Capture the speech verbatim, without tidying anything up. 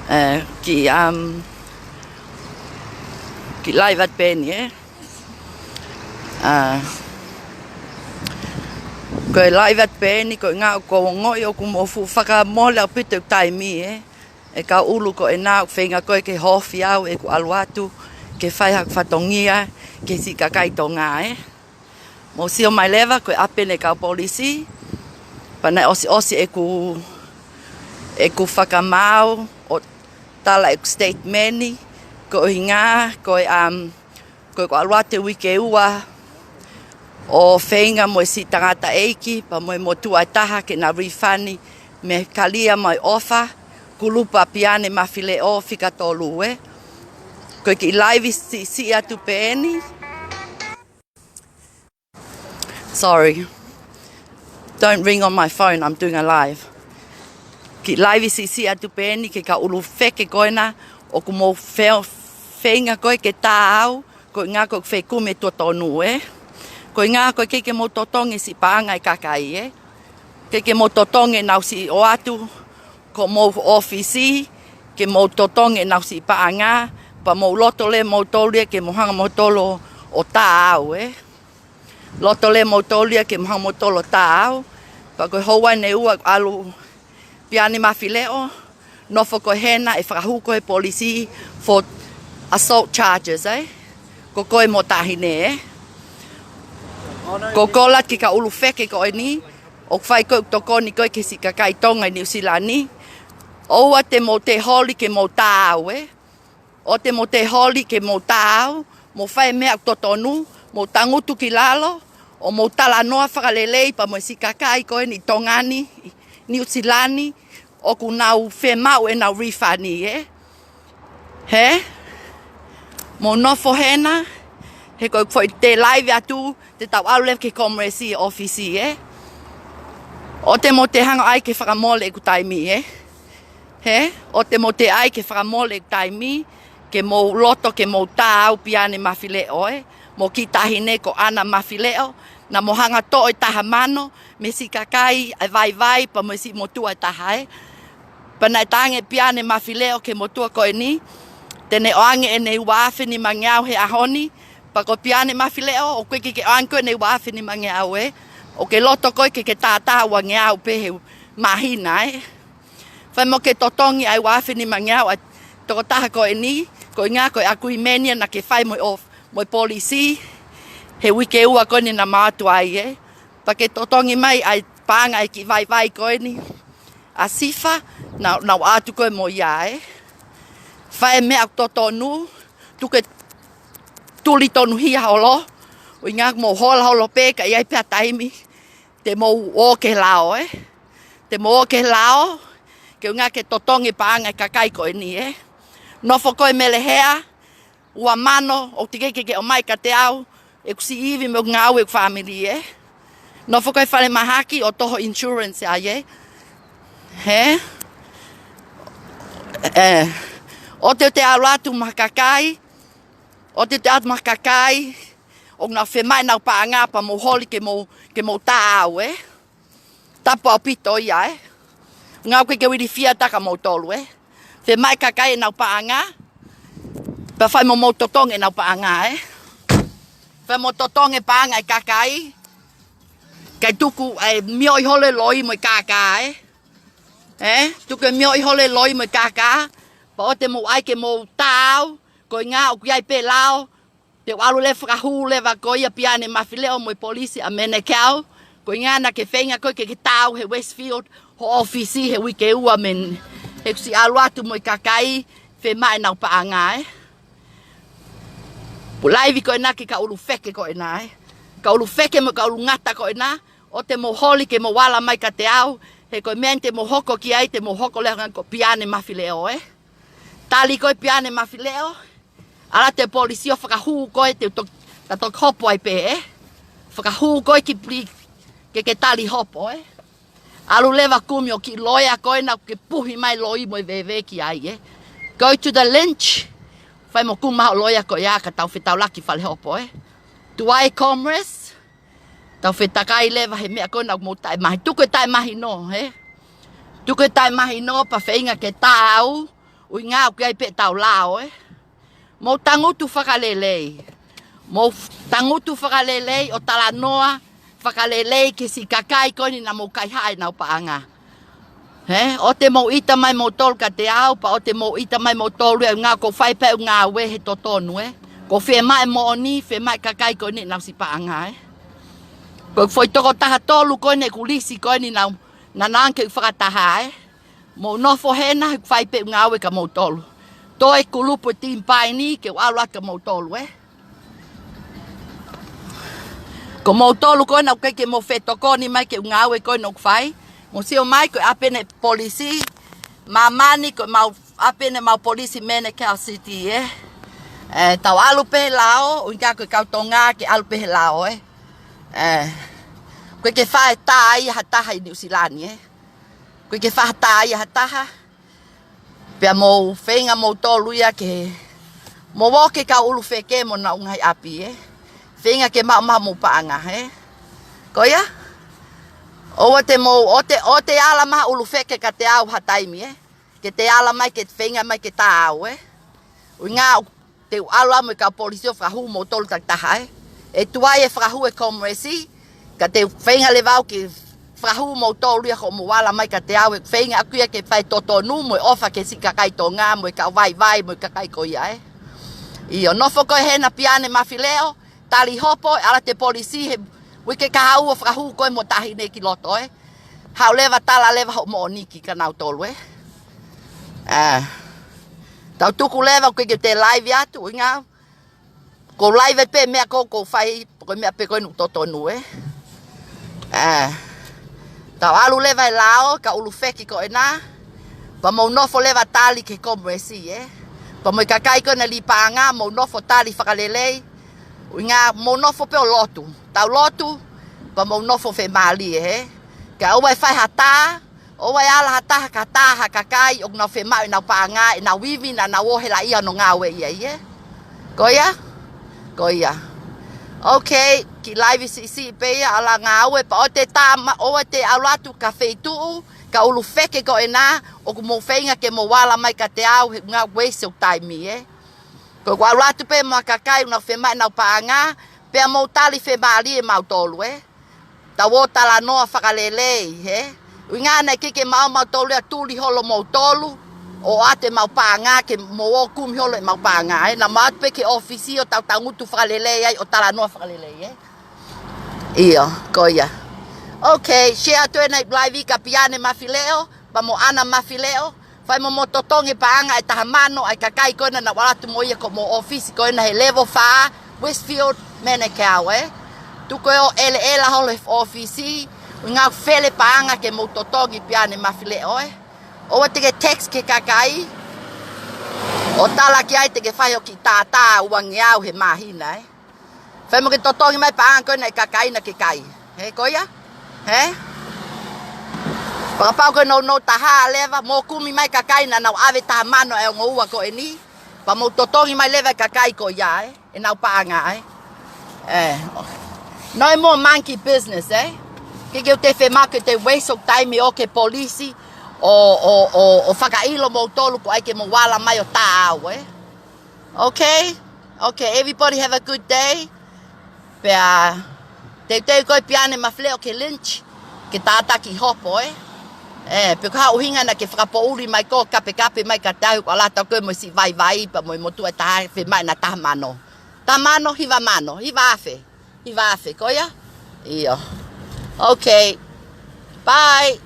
ʻE, ki, um, ki laiva pē eni, ē? ʻA, ko e laiva pē eni, ko e ʻuhinga ʻoku ou ongoʻi ʻoku mou fuʻu fakamole ʻaupito ʻeku taimi, ē? ʻE kau ʻulu ko ena ʻoku feinga ko ē ke hoofi au ʻeku ʻalu atu ke fai haʻaku fatongia ki he siʻi kakai Tonga, ē? Mou sio mai leva, ko e ʻapi eni ʻa e kau polisi, pea naʻe ʻosiʻosi ʻeku, ʻeku fakamaau ʻo tala ʻeku statement, ko e ʻuhinga, ko e, um, ko e ʻalu atu he uike ua ʻo feinga mo e siʻi tangataʻeiki, pea mo e motuʻa ʻe taha ke na refund mei he kalia mo e ʻofa, kulupu ʻa Piane Mafileʻo fika tolu, ē. Ko e kiʻi laivi siʻisiʻi atu pē eni. Sorry. Don't ring on my phone, I'm doing a live. Kiʻi laivi siʻisiʻi atu pē eni ki he kau ʻulu feke ko ena ʻoku mou fe-, feinga ko ē ke tā au, ko e ʻuhinga ʻoku ou fekumi e tuʻa tonu, ē? Ko e ʻuhinga ʻoku ʻikai ke mou totongi e siʻi paʻanga ʻa e kakai, ē? ʻIkai ke mou totongi ʻenau siʻi ō atu ki homou ʻōfisi, ke mou totongi ʻenau siʻi paʻanga, pea mou loto leva moutolu ia ke mou hanga moutolu ʻo tā au, ē? Loto leva moutolu ia ke mou hanga moutolu ʻo tā au, pea ko e houa eni ʻe ua ʻalu Piane Mafileʻo, nofo ko ē hena ʻe fakahū ko ē he polisi for assault charges, ē? Ko koe mo e taʻahine, ē? Ko e kole atu ki he kau ʻulu feke ko eni, ʻoku fai ko ē ʻeku tokoni ko ē ki he siʻi kakai Tonga ʻi Nuʻu Sila ni, ʻoua te mou toe holi ke mou tā au, ē? ʻOua te mou toe holi ke mou tā au, mou fai e meʻa ʻoku totonu, mou tangutu ki lalo, ʻo mou talanoa fakalelei pea mo e siʻi kakai ko eni ʻi Tonga ni, Nuʻu Sila ni, ʻoku nau fiemaʻu ʻenau refund, ē? Hē? Mou nofo hena, he ko e foʻi toe laivi atu, te tau ʻalu leva ki he Commerce ʻōfisi, ē? ʻOua te mou toe hanga ʻai ke fakamole ʻeku taimi, ē? Hē? ʻOua te mou toe ʻai ke fakamole ʻeku taimi, ke mou loto, ke mou tā au Piane Mafileʻo, ē? Mo e kiʻi taʻahine ko ʻAna Mafileʻo, naʻa mou hanga toʻo e taha mano mei he siʻi kakai ʻa e vaivai pea mo e siʻi motuʻa ʻe taha, ē? Pea naʻe talaange ʻe Piane Mafileʻo ki he motuʻa ko eni, te ne ʻoange ʻene ua afe nimangeau he ʻaho ni, pea ko Piane Mafileʻo, ʻoku ʻikai ke ʻoange koe ʻene ua afe nimangeau, ē? ʻOku ke loto koe ke ke tātā uangeau pē he māhina, ē? Fai mo ke totongi ʻa e ua afe nimangeau ʻa e tokotaha ko eni, ko e ʻuhinga ko e agreement ia naʻa ke fai mo e ʻōf-, mo e polisi, he uike ua ko eni naʻa mau ō atu ai, ē? Pea ke totongi mai ʻa e paʻanga ʻa e kiʻi vaivai ko eni ʻa Sifa, naʻa, naʻa ō atu koe mo ia, ē? Fai e meʻa ʻoku totonu, tuku e tuli tonuhia holo, ʻuhinga mou hola holo pē ka ʻi ai pē ha taimi te mou ō ki he lao, ē? Te mou ō ki he lao, ke ʻuhinga ke totongi e paʻanga ʻa e kakai ko eni, ē? Nofo koe Mele Hea, ua mano, ʻoku teʻeki ke ke ʻomai kiate au ʻeku siʻi ivi mo e ngāue ʻeku fāmili, ē? Nofo koe Falemahaki ʻo toho insurance ai, ē? Hē? ʻE, ʻoua te, te ʻalu atu mo ha kakai, ʻoua te, te ʻalu atu mo ha kakai ʻoku nau fiemaʻu ʻenau paʻanga pea mou holi ke mou, ke mou tā au, ē? Tapu ʻaupito ia, ē? Ngāue ke ke uili fia taka moutolu, ē? Fiemaʻu ʻe he kakai ʻenau paʻanga, pea fai mo mou totongi ʻenau paʻanga, ē? Fai mo totongi e paʻanga ʻa e kakai, kae tuku ʻa e mioʻi holo e loi mo e kākā, ē? Ē? Tuku e mioʻi holo e loi mo e kākā, pea ʻoua te mou ʻai ke mou tā au, ko e ʻuhinga ʻoku ʻi ai pē lao, te u ʻalu leva fakahū leva ko ia Piane Mafileʻo mo e polisi ʻa Manukau, ko e ʻuhinga naʻa ke feinga koe ke ke tā au he Westfield, ho ʻōfisi he uike ua mei ʻeni. He kuo u siʻi ʻalu atu mo e kakai, fiemaʻu ʻenau paʻanga, ē? Pea laivi ko ena ki he kau ʻulu feke ko ena, ē? Kau ʻulu feke mo e kau ʻulu ngata ko ena, ʻoua te mou holi ke mou ala mai kiate au, he ko e meʻa eni te mou hoko ki ai, te mou hoko leva ko Piane Mafileʻo, ē? Tali koe Piane Mafileʻo, ʻalu atu e polisi ʻo fakahū koe te u tok-, ta toki hopo ai pē, ē? Fakahū koe ki pli-, ke ke tali hopo, ē? ʻAlu leva kumi ho kiʻi loea ko ena ʻoku ke puhi mai loi mo e veve ki ai, ē? Go to the lynch. Fai mo kumi ho loea ko ia ka tau fetaulaki fale hopo, ē? Tuʻa e Commerce, tau fetakai leva he meʻa ko ena ʻoku mou taʻemahi-, tuku e taʻemahino, ē? Tuku e taʻemahino pea feinga ke tā au, ʻUhinga ʻoku ʻi ai pē ʻetau lao, ē. Mou tangutu fakalelei. Mou f-, tangutu fakalelei ʻo talanoa fakalelei ki he siʻi kakai ko eni naʻa mou kaihaʻa ʻenau paʻanga. Hē? ʻOua te mou ʻita mai moutolu kiate au, pea ʻoua te mou ʻita mai moutolu ia, ʻuhinga ʻoku ou fai pē ʻeku ngāue he totonu, ē. ʻOku ou fiemaʻu e moʻoni, fiemaʻu e kakai ko eni ʻenau siʻi paʻanga, ē. Ko e foʻi toko taha tolu ko eni ʻeku lisi ko eni naʻa nau, naʻa nau anga ke u fakataha, ē. Mou nofo hena, he ʻoku ou fai pē ʻeku ngāue kia moutolu. Toe kulupu e team pāʻi ni ke u ʻalu atu kia moutolu, ē. Ko moutolu ko ena ʻoku ʻikai ke mou fetokoni mai ki heʻeku ngāue ko ena ʻoku ou fai. Mou sio mai ko e ʻapi eni e polisi. Māmani ko e mau ʻapi eni e mau polisi Manukau City, ē. Ē, tau ʻalu pē he lao, ʻuhinga ko e kau Tonga ke ʻalu pē he lao, ē. Ē, ʻoku ʻikai ke faʻa tā ia ha taha ʻi Nuʻusila ni, ē. ʻOku ʻikai ke faʻa tā ia ha taha. Pea mou feinga moutolu ia ke mou ō ki he kau ʻulufeke mo ʻenau ngaahi ʻapi, ē. Feinga ke maʻu maʻu homou paʻanga, ē. Ko ia? ʻOua te mou, ʻoua te, ʻoua te ala mai ha ʻulufeke kiate au ha taimi, ē. Ke te ala mai, ke feinga mai ke tā au, ē. ʻUhinga ʻoku te u ʻalu mo e kau polisi ʻo fakahū moutolu takitaha, ē. ʻE tuai e fakahū e Kongiresi, ka te u feinga leva au ke fakahū moutolu ia hoʻomou ala mai kiate au, ʻeku feinga ʻaku ia ke fai totonu mo e ʻofa ki he siʻi kakai Tonga, mo e kau vaivai, mo e kakai ko ia, ē. ʻIo, nofo koe hena Piane Mafileʻo, tali hopo, ʻe ala ʻete polisi he uike kahaʻu ʻo fakahū koe mo e taʻahine ki loto, ē. Haʻu leva tala leva hoʻo moʻoni kia nautolu, ē. Ē. Tau tuku leva ʻoku ʻikai ke te laivi atu, ʻuhinga ʻoku ou laivi pē meʻa ko ē ʻoku ou fai, ko e meʻa pē ko ē ʻoku totonu, ē. Ē. Tau ʻalu leva he lao, kau ʻulufeke ko ena. Pea mou nofo leva tali ki he Kongiresi, ē. Pea mo e kakai ko ena lī paʻanga, mou nofo tali fakalelei. ʻUhinga mou nofo pē ʻo lotu. Tau lotu, pea mou nofo fiemālie, ē. Kae ʻoua ʻe fai ha tā, ʻoua ʻe ala ha taha ka tā ha kakai ʻoku nau fiemaʻu ʻenau paʻanga, ʻenau ivi naʻa nau ō hela ia ʻo ngāue ia, ē. Ko ia? Ko ia. Okay, kiʻi laivi siʻisiʻi pē ia, ala ngāue, pea ʻoua te tā ma-, ʻoua te ʻalu atu ki ha feituʻu, kau ʻulufeke ko ena, ʻoku mou feinga ke mou ala mai kiate au, he ʻuhinga waste ʻeku taimi, ē. Ko ʻeku ʻalu atu pē mo ha kakai ʻoku nau fiemaʻu ʻenau paʻanga, pea mou tali fiemālie mautolu, ē. Tau ō talanoa fakalelei, hē? ʻUhinga naʻe ʻikai ke maʻu mautolu ia, tuli holo moutolu, ʻo ʻoatu ʻemau paʻanga ke mou ō kumi holo ʻemau paʻanga, ē. Naʻa mau ō atu pē ki he ʻōfisi ʻo tau tangutu fakalelei ai, ʻo talanoa fakalelei, ē. ʻIo, ko ia. Okay, share atu ena e laivi kia Piane Mafileʻo, pea mo ʻAna Mafileʻo, fai mo mou totongi paʻanga ʻe taha mano ʻa e kakai ko ena naʻa nau ō atu mo ia ki homou ʻōfisi ko ena he level fā, Westfield, Manukau, ē. Tuku ē ʻo ʻeleʻela holo he ʻōfisi, ʻuhinga ʻoku fele paʻanga ke mou totongi Piane Mafileʻo, ē. ʻOua te ke text ki he kakai ʻo tala ki ai te ke fai hoʻo kiʻi tātā uangeau he māhina, ē. Fai mo ke totongi mai paʻanga ko ena ʻa e kakai naʻa ke kai. Hē, ko ia? Hē? Fakapapau ko e nounou taha leva, mou kumi mai kakai naʻa nau ʻave taha mano ʻe ongo ua ko eni. Pea mou totongi mai leva e kakai ko ia, ē. ʻEnau paʻanga, ē. Ē. No more monkey business, ē. ʻIkai ke u toe fiemaʻu ke te waste hoku taimi ʻo ō ki he polisi ʻo, ʻo, ʻo, ʻo fakaʻilo moutolu ko e ʻai ke mou ala mai ʻo tā au, ē. Okay? Okay, everybody have a good day. Pea teuteu koe Piane Mafileʻo ki he lunch, ke tātā kiʻi hopo, ē. Ē, pe ko e hā e ʻuhinga naʻa ke fakapoʻuli mai koe, kapekape mai kiate au, ʻoku ʻalu atu koe mo e siʻi vaivai, pea mo e motuʻa ʻe taha, fiemaʻu ʻena taha mano. Taha mano, hiva mano, hiva afe. Hiva afe, ko ia? ʻIo. Okay. Bye.